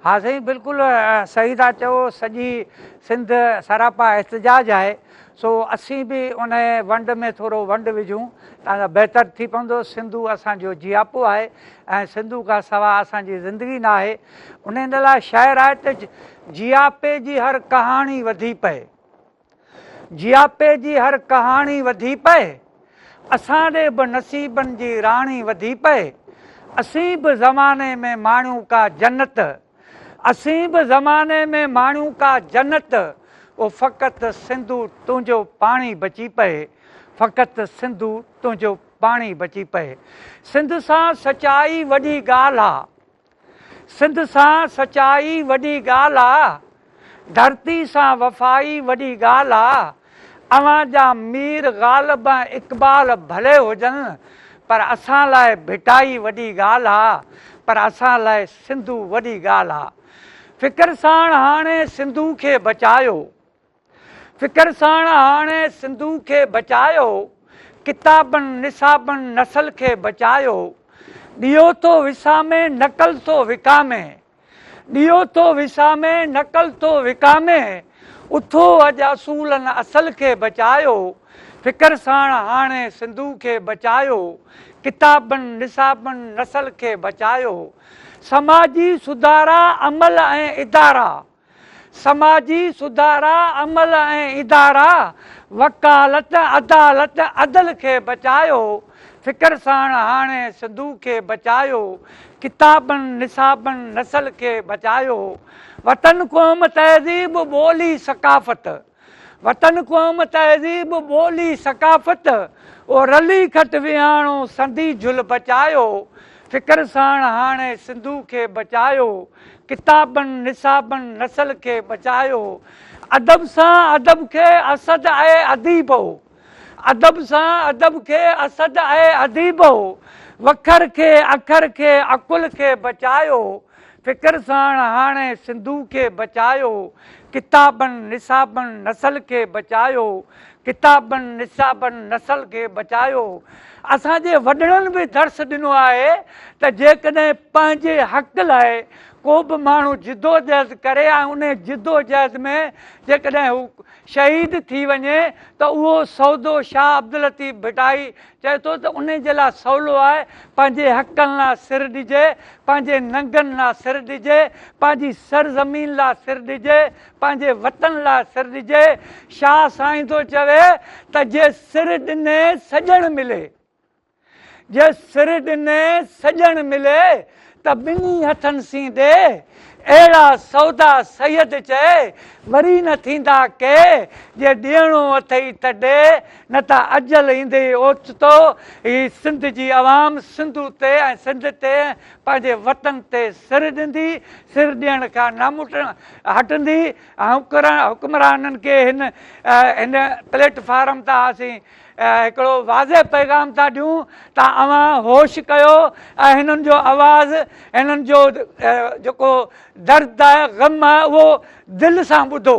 ها سائين بلڪل صحيح ٿا چئو سڄي سنڌ سراپا احتجاج آهي سو اسين به ان ونڊ ۾ ٿورو ونڊ وجهون ته بهتر ٿي پوندو سنڌو اسان جو جياپو آهي ۽ سنڌو کان سوا اسان جي زندگي نه آهي ان لاء شعر آهي ته جياپي جي هر ڪهاڻي وڌي پئي جياپي جي هر ڪهاڻي وڌي پئي، اسان ڏي به نصيبن جي راڻي وڌي پئي، اسين به زماني ۾ ماڻيون ڪا جنت، اسين به زماني ۾ ماڻيون ڪا جنت، او فقط سنڌو تنهنجو پاڻي بچي پئي، فقط سنڌو تنهنجو پاڻي بچي پئي. سنڌ سان سچائي وڏي ڳالهه آ. سنڌ سان سچائي وڏي ڳالهه آ، ڌرتي سان وفائي وڏي ڳالهه آ، اوهان جا مير غالب ۽ اقبال ڀلي هجن پر اسان لاء ڀٽائي وڏي ڳالهه آ، پر اسان لاء سنڌو وڏي ڳالهه آ. فڪر ساڻ هاڻي سنڌو کي بچايو. فڪر ساڻ هاڻي سنڌو کي بچايو، ڪتابن نصابن نسل کي بچايو، ڏيئو ٿو وسامي نقل ٿو وڪامي، ڏيئو ٿو وسامي نقل ٿو وڪامي، اٿو اڄ اصولن اصل کي بچايو، فڪر ساڻ هاڻي سنڌو کي بچايو، ڪتابن نصابن نسل کي بچايو، سماجي سڌارا عمل ۽ ادارا. سماجي سڌارا، عمل ۽ ادارا، وڪالت، عدالت، عدل کي بچايو، فڪر ساڻ هاڻي سنڌو کي بچايو، ڪتابن، نصابن، نسل کي بچايو، وطن قوم تهذيب ٻولي ثقافت. وطن قوم تهذيب ٻولي ثقافت او رلي کٽ ويهاڻو سنڌي جھل بچايو فڪر ساڻ هاڻي سنڌو کي بچايو ڪتابن نصابن نسل کي بچايو ادب سان ادب کي اسد اي اديبو ادب سان ادب کي اسد اي اديبو وکر کي اکر کي عقل کي بچايو فڪر ساڻ هاڻي سنڌو کي بچايو ڪتابن نصابن نسل کي بچايو ڪتابن نصابن نسل کي بچايو اسان جي وڏڙن به درس ڏنو آهي ته جيڪڏهن پنهنجي حق لاء ڪو به ماڻهو جدوجهد ڪري ۽ انهي جدوجهد ۾ جيڪڏهن هو شهيد ٿي وڃي ته اهو سودو شاهه عبداللطيف ڀٽائي چئي ٿو ته انهي جي لاء سولو آهي پنهنجي حقن لاء سر ڏجي، پنهنجي ننگن لاء سر ڏجي، پنهنجي سرزمين لاء سر ڏجي، پنهنجي وطن لاء سر ڏجي. شاهه سائين ٿو چوي ته جي سر ڏني سڄڻ ملي. جي سر ڏني سڄڻ ملي ته ٻنهي هٿن سين ڏي، اهڙا سودا سيد چئي وري نه ٿيندا ڪي، جي ڏيڻو اٿئي ته ڏي، نه ته اجل ايندي اوچتو، هي سنڌ جي عوام سنڌو تي ۽ سنڌ تي ۽ پنهنجي وطن تي سر ڏيندي، سر ڏيڻ کان نه هٽندي ۽ حڪمرانن کي هن هن پليٽ فارم تان اسين هڪڙو واضح پيغام ٿا ڏيون ته اوهان هوش ڪيو ۽ هنن جو آواز هنن جو جيڪو درد آهي غم آهي اهو دل سان ٻڌو.